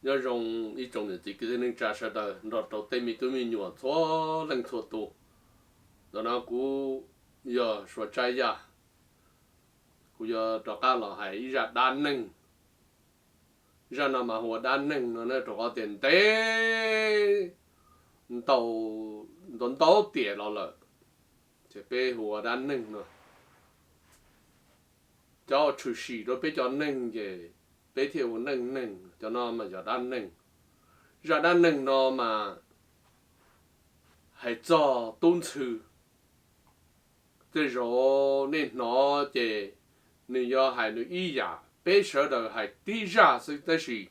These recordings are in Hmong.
Nyob zoo ib tsoom niam txiv kwv tij neej tsa sawv daws nrog rau tej me tub me nyuam txhua leej txhua tus. Ntawm no kuv yog Suav Tsab Yaj, kuv yuav rov qab los hais ib zaj dab neeg. Zaj no mas hu ua dab neeg no ne, rau qhov tias ntev ntau, ntau ntau tiam los lawm, ces peb hu ua dab neeg no. Cov uas tshwm sim rau peb cov neeg ces peb thiaj ua neej neeg, cov no mas yog dab neeg. Zaj dab neeg no mas hais txog tub ntxhw. Tej zaum nej hnov ces nws yuav hais nws ib yam, peb sawv daws hais tib zaj xwb, tab sis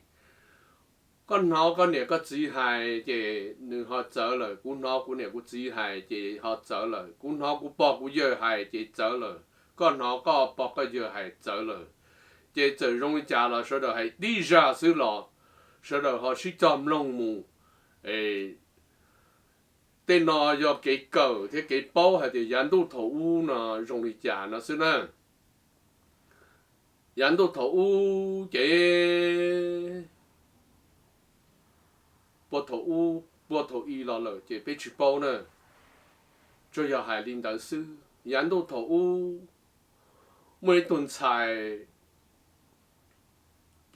koj hnov koj niam koj txiv hais ces nws ho txawv lawm, kuv hnov kuv niam kuv txiv hais ces ho txawv lawm, kuv hnov kuv pog kuv yawg hais ces txawv lawm, koj hnov koj pog koj yawg hais txawv lawm. Ces txawm zoo li cas los sawv daws hais tib zaj xwb los sawv daws ho sib cog mloog mus. Tej no yog kev kawm thiab kev paub hais tias yav ntuj thaum ub no zoo li cas no xwb na. Yav ntuj thaum ub ces puag thaum ub, puag thaum i los lawm ces peb tsis paub na, tsuas yog hais li ntawd xwb. Yav ntuj thaum ub muaj ib tug ntxhais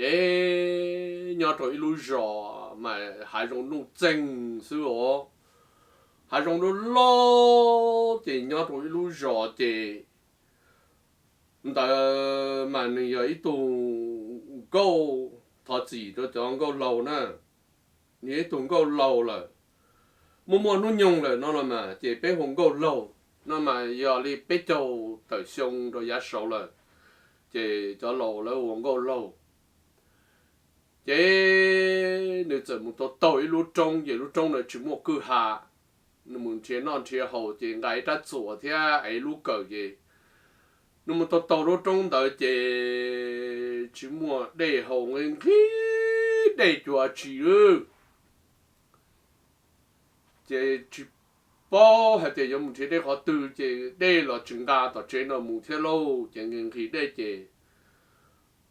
ces nyob rau ib lub zos mas hav zoov nuj txeeg xwb os, hav zoov loj loj, ces nyob rau ib lub zos ces ntawd mas nws yog ib tug nkauj, thov txim rau cov nkauj laus na, nws yog ib tug nkauj laus lawm, muaj muaj hnub nyoog lawm no los mas ces peb hu nkauj laug no mas yog li peb caug tawm xyoo rau yav saud lawm, ces cov laus lawv hu ua nkauj laug. Ces nws txawm mus tau taug ib lub roob, ces lub roob ntawd tsis muaj kwj ha, nws mus nrhiav noj nrhiav haus ces nqa ib rab txuas thiab ev lub kawm ces nws mus tau taug lub roob ntawd ces tsis muaj dej haus, nqhis nqhis dej cuag tsi lawm. Ces tsis paub hais tias yuav mus nrhiav dej qhov twg ces dej los tsis nqa tom tsev no mus thiab lauj, ces nqhis nqhis dej ces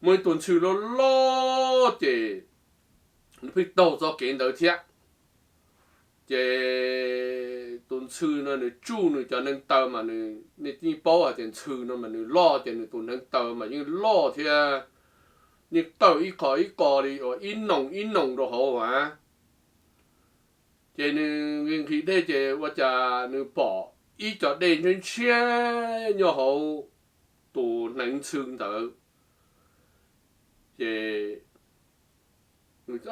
muaj ib tug ntxhw loj loj ces nws pheej taug txoj kev ntawd thiab. Ces tus ntxhw no nws tsuj nws cov hneev taw mas nws, nej yeej paub hais tias ntxhw no mas nws loj ces nws tus hneev taw mas yeej loj thiab, yeej tawm ib qho ib qho li uas ib noog ib noog rau hauv a. Ces nws nqhis nqhis dej ces ua cas nws pom ib co dej ntshiab ntshiab nyob hauv tus hneev ntxhw ntawd. Ces nws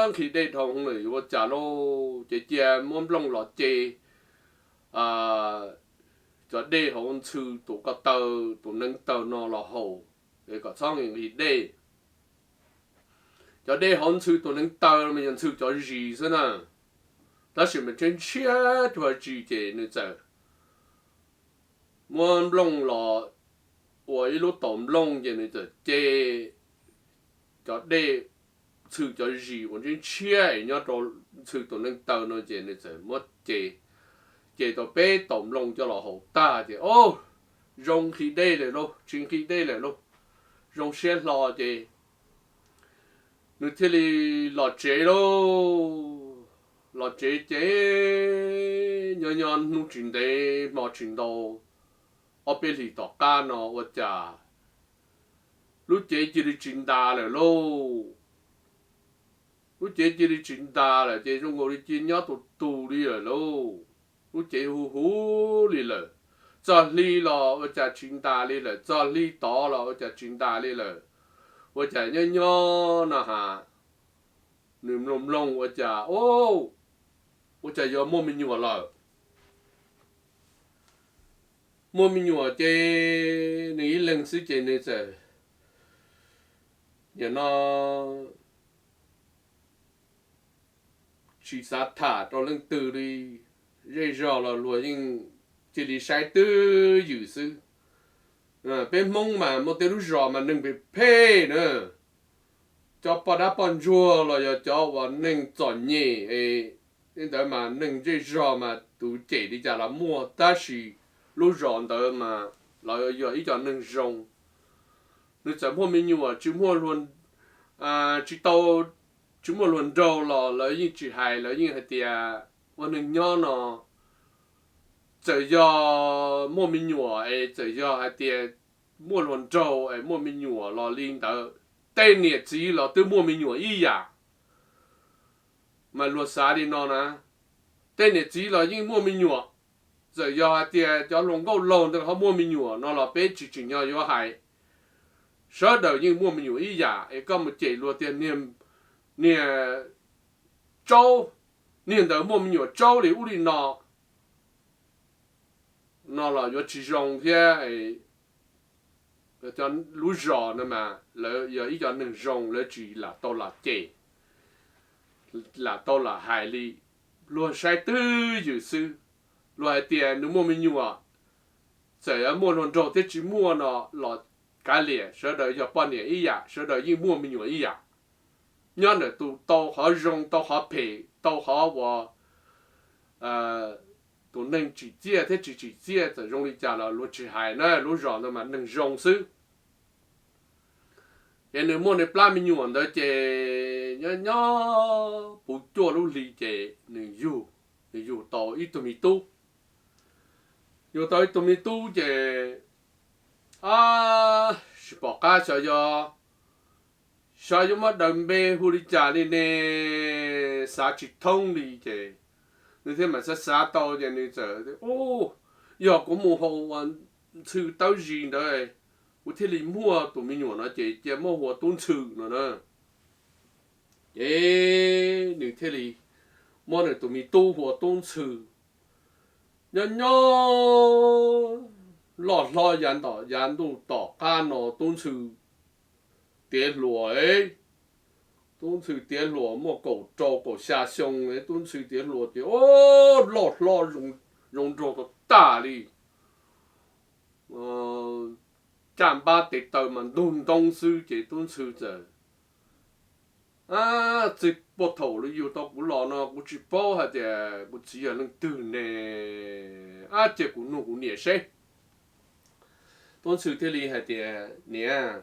nqhis dej dhau lawm yuav ua cas lauj, ces cia muab nplooj los ce cov dej hauv ntxhw tus ko taw, tus hneev taw no los haus, kom txhob nqhis nqhis dej. Cov dej hauv ntxhw tus hneev taw mas yog ntxhw cov zis xwb na, tab sis mas ntshiab ntshiab cuag tsi ces nws txawm muab nplooj los ua ib lub taus nplooj ces nws txawm ce cov dej ntxhw cov zis uas ntshiab ntshiab es nyob rau ntxhw tus hneev taw no ces nws txawm muab ce, ce tau peb taus nplooj coj los haus tag ces o, zoo nqhis dej lawm lauj, tsis nqhis dej lawm lauj, zoo siab hlo ces nws thiaj li los tsev lauj. Los tsev ces nyob nyob hnub tsis ntev hmo tsis ntau, ob peb hlis tom qab no ua cas lub cev cia li tsis ntas lawm lauj. Lub cev cia li tsis ntas lawm ces zoo nkaus li cia nyob tus tug li lawm lauj. Lub cev huv huv li lawm, txog hli los ua cas tsis ntas li lawm, txog hli tod los ua cas tsis ntas li lawm. Ua cas nyob nyob no has, nws mloog mloog ua cas, ua cas yuav muaj me nyuam lawm. Muaj me nyuam ces nws ib leeg xwb ces nws txawm, nim no tsis xav tham rau leej twg li, zej zog los luag yeej cia li saib twj ywm xwb. Peb Hmoob mas muaj tej lub zos mas neeg phem phem na, cov poj dab poj ntsuag los yog cov uas neeg txom nyem es, li ntawd mas neeg zej zog mas tus cem li cas los muaj, tab sis lub zos ntawd mas lawv yog ib co neeg zoo. Nws txawm muaj me nyuam tsis muaj, tsis tau, tsis muaj hluas nraug los lawv yeej tsis hais, lawv yeej hais tias ua neeg nyob no txawm yog muaj me nyuam es txawm yog hais tias muaj hluas nraug es muaj me nyuam los li ntawd, tej niam txiv los twb muaj me nyuam ib yam. Mas luag xav li no na, tej niam txiv los yeej muaj me nyuam, txawm yog hais tias cov hluas nkauj laug ntawd ho muaj me nyuam no los peb tsis tsim nyog yuav hais, sawv daws yeej muaj me nyuam ib yam. Es koj mus cem luag tias niag tsaub, niag ntawd muaj me nyuam tsaub li ub li no, no los yuav tsis zoo thiab. Lub zos no mas lawv yog ib co neeg zoo, lawv tsis lam tau lam cem, lam tau lam hais li. Luag saib twj ywm xwb, luag hais tias nws muaj me nyuam, txawm muaj hluas nraug thiab tsis muaj no los kav liam, sawv daws yog poj niam ib yam, sawv daws yeej muaj me nyuam ib yam. Nyob ntawm tus tau qhov zoo tau qhov phem tau qhov uas tus neeg tsim txiaj thiab tsis tsim txiaj txawm zoo li cas los luag tsis hais na, lub zos ntawd mas neeg zoo xwb. Ces nws muaj nws plab me nyuam ntawd ces nyob nyob puv cuaj lub hli ces nws yug, nws yug tau ib tug me tub. Yug tau ib tug me tub ces, a, tsis pom qab xyov yog, xyov yuav muab daws npe hu li cas li ne, xav tsis thoob li ces nws thiaj mam xav xav tau ces nws txawm, u, yog kuv mus haus ua ntxhw tawb zis ntawd, kuv thiaj li muaj tus me nyuam no ces cia muab hu ua Tub Ntxhw no na. Ces nws thiaj li muab nws tus me tub hu ua Tub Ntxhw. Nyob nyob loj hlob yav ntom yav ntuj tom qab no Tub Ntxhw tiav hluas, Tub Ntxhw tiav hluas muaj kaum rau kaum xya xyoo, Tub Ntxhw tiav hluas ces loj hlob zoo nraug tag tag li, caj npab tes taw mas ntug ntoo xwb ces Tub Ntxhw txawm, a, txij puag thaum lawv yug tau kuv los no kuv tsis paub hais tias kuv txiv yog leej twg ne, ab, cia kuv nug kuv niam seb. Tub Ntxhw thiaj li hais tias, niam,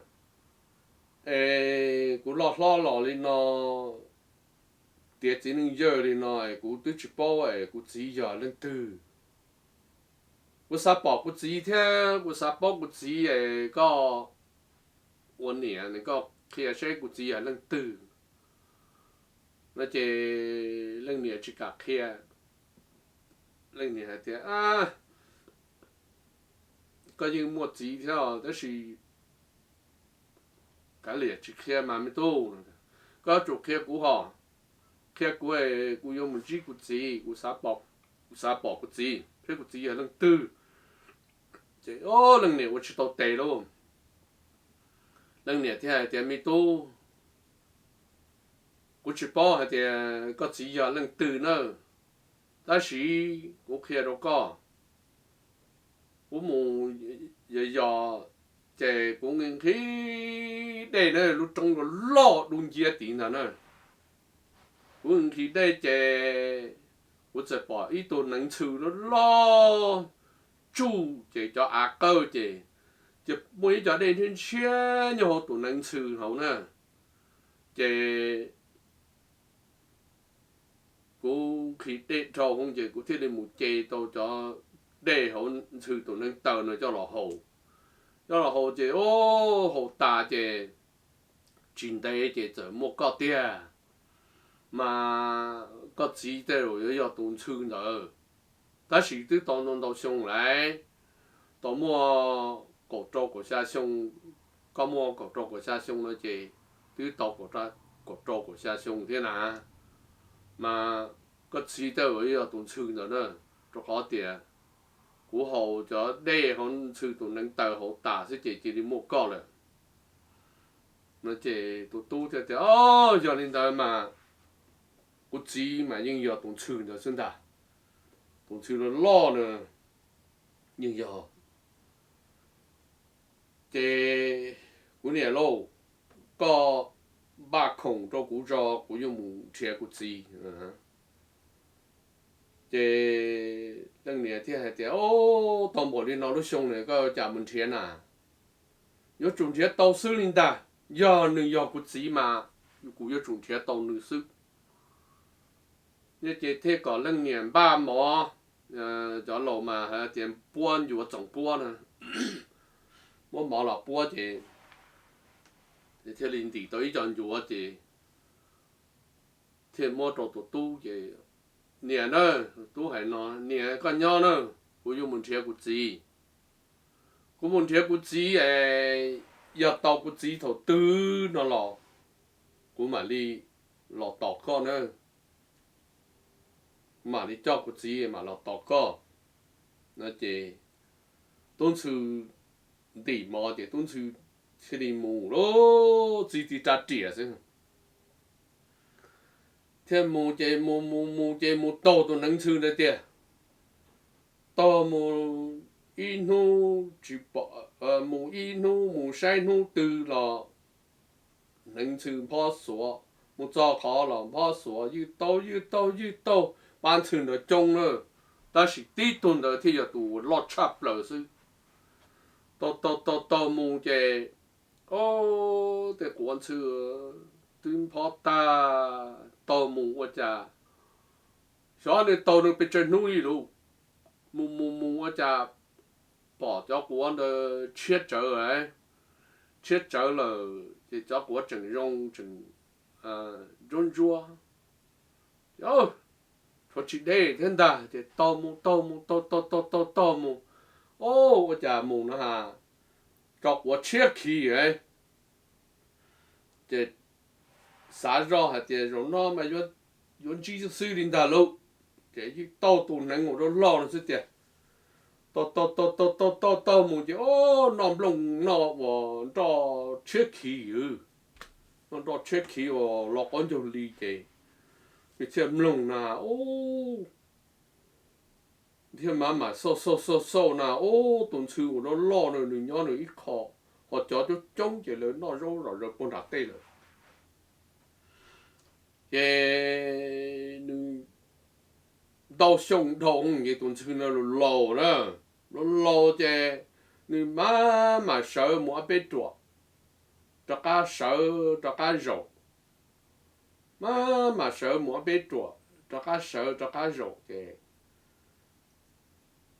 es kuv loj hlob los li no, tiav txiv neej yawg li no es kuv twb tsis paub es kuv txiv yog leej twg. Kuv xav pom kuv txiv thiab kuv xav paub kuv txiv es koj ua niam koj qhia seb kuv txiv yog leej twg. No ces leej niam tsis kam qhia. Leej niam hais tias, koj yeej muaj txiv thiab tab sis kav liam tsis qhia mas me tub, koj yuav tsum qhia kuv hos, qhia kuv es kuv yuav mus ntsib kuv txiv, kuv xav pom kuv txiv thiab kuv txiv yog leej twg. Ces leej niam ua tsis tau tes lauj. Leej niam thiaj hais tias, me tub, kuv tsis paub hais tias koj txiv yog leej twg na, tab sis kuv qhia rau koj, kuv mus yos yos ces kuv nqhis dej na, lub roob loj loj dub nciab tid ntag na. Kuv nqhis dej ces kuv txawm pom ib tug neev ntxhw loj loj tsuj ces cov av qawj ces, ces muaj ib co dej ntshiab ntshiab nyob hauv tus neev ntxhw hauv na. Ces kuv nqhis dej dhau ces kuv thiaj li mus ce tau cov dej hauv ntxhw tus neev taw no coj los haus. Coj los haus ces, o, haus tas ces tsis ntev ces txawm muaj koj tiag. Mas koj txiv tej zaum yuav yog tus ntxhw ntawd, tab sis twb tau ntau ntau xyoo lawm, tau muaj kaum rau kaum xya xyoo, koj muaj kaum rau kaum xya xyoo no ces twb tau kaum rau kaum xya xyoo thiab na. Mas koj txiv tej zaum yuav yog tus ntxhw ntawd na, rau qhov tias kuv haus cov dej hauv ntxhw tus neev taw hauv tas xwb ces cia li muaj koj lawm. No ces tus tub thiaj tias, o, yog li ntawd mas kuv txiv mas yeej yog tus ntxhw ntawd xwb ntag. Tus ntxhw loj loj na yeej yog. Ces kuv niam lauj, koj npaj khoom rau kuv tso, kuv yuav mus nrhiav kuv txiv. Ces leej niam thiaj hais tias, o, tau npaum li no lub xyoo na koj cas mus nrhiav na? Yuav tsum nrhiav tau xwb li ntag, yog nws yog kuv txiv mas kuv yuav tsum nrhiav tau nws xwb. Ces thiaj kom leej niam npaj mov, cov laus mas hais tias puab ncuav txoov puab na, muab mov los puab ces thiaj li ntim tau ib co ncuav ces thiaj muab rau tus tub ces, niam na, tub hais no, niam koj nyob na, kuv yuav mus nrhiav kuv txiv. Kuv mus nrhiav kuv txiv es yog tau kuv txiv thaum twg no los kuv mam li los tos koj na. Kuv mam li coj kuv txiv mam los tos koj. No ces tub ntxhw ntim mov ces tub ntxhw thiaj li mus lawm, txiv tib rab riam xwb. Thiaj mus ces mus mus mus ces mus taug tus hneev ntxhw ntawd tiag. Taug mus ib hnub tsis pom, mus ib hnub mus saib hnub twg los hneev ntxhw nphob xuav, mus txog qhov los nphob xuav, ywj taug ywj taug ywj taug, pab ntxhw ntawd coob na, tab sis tib tug ntawd thiaj yog tus loj tshaj plaws xwb. Taug taug taug taug mus ces, o, tej quav ntxhw twb nphob tag, taug mus ua cas xyov nws taug nws pes tsawg hnub li lawm, mus mus mus ua cas pom cov quav ntawd tshiab tsawv, tshiab tsawv lawm ces cov quav tseem zoo tseem ntsuab ntsuab, tshuav tsis deb thiab ntag ces taug mus taug mus taug taug taug taug taug mus, o, ua cas mus no ha, tso quav tshiab khiv. Ces xav zoj hais tias zaum no mas yuav ntsib xwb li ntag lauj. Ces yeej taug tus hneev uas loj loj no xwb tiag. Taug taug taug taug taug taug mus ces, o, noj nplooj noj uas nroj tshiab khiv, noj nroj tshiab khiv uas los qaub ncaug li ces nws thiaj mloog na, u, thiaj mam mam xauj xauj xauj xauj na, ub, tus ntxhw uas loj loj no nws nyob nws ib qho, ho cov coob coob ces lawv noj zaub zom zaws puag nram tej lawm. Ces nws ntau xyoo dhau ces tus ntxhw no laus laus na, laus laus ces nws mam mam sawv mus ob peb ruam, rov qab sawv rov qab zaum, mam mam sawv mus ob peb ruam rov qab sawv rov qab zaum ces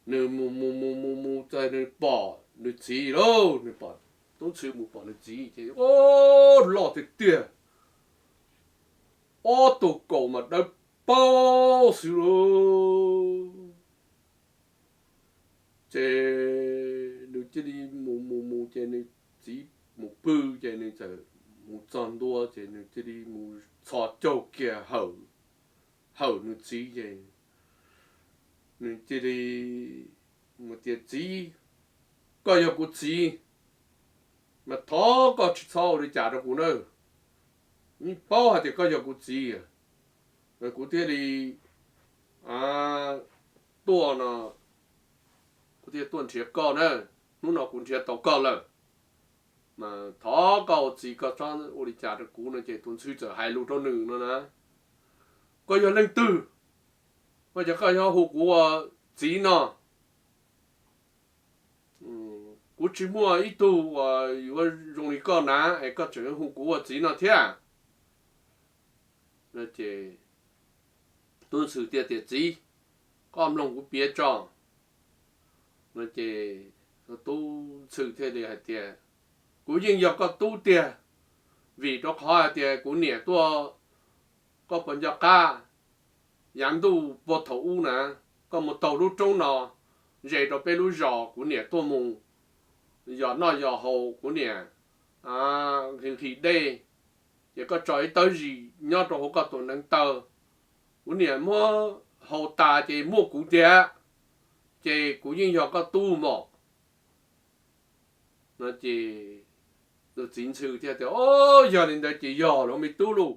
nws mus mus mus mus mus txog nws pom nws txiv lauj, nws pom, tub ntxhw mus pom nws txiv ces, o, loj tiag tiag, ob tug kaus mas dawb paug xwb lauj. Ces nws cia li mus mus mus ces nws txiv mus pw ces nws txawm mus txog ntua ces nws cia li mus txhos caug kiag hawm nws txiv ces nws cia li mus tias, Txiv, koj yog kuv txiv, mas thov koj tsis txhob ua li cas rau kuv nawb. Yeej paub hais tias koj yog kuv txiv, kuv thiaj li tuaj no, kuv thiaj tuaj nrhiav koj na. Hnub no kuv nrhiav tau koj lawm, mas thov koj ua txiv koj txhob ua li cas rau kuv no. Ces tus ntxhw txawm hais lus rau nws no na, Koj yog leej twg? Ua cas koj yuav hu kuv ua txiv no? Kuv tsis muaj ib tug uas yuav zoo li koj na es koj tseem hu kuv ua txiv no thiab. Ces tub ntxhw thiaj tias, Txiv, koj mloog kuv piav tso. No ces tub ntxhw thiaj li hais tias, Kuv yeej yog koj tub tiag, vim rau qhov hais tias kuv niam tuaj, koj puas nco qab yav ntuj puag thaum ub na, koj mus taug lub roob no ze rau peb lub zos, kuv niam tuaj mus yos noj yos haus, kuv niam nqhis nqhis dej, ces koj tso ib tawb zis nyob rau hauv koj tus hneev taw, kuv niam muab haus tas ces muaj kuv tiag, ces kuv yeej yog koj tub mog. No ces tus txiv ntxhw thiaj tias, O, yog li ntawd ces yog los me tub lauj,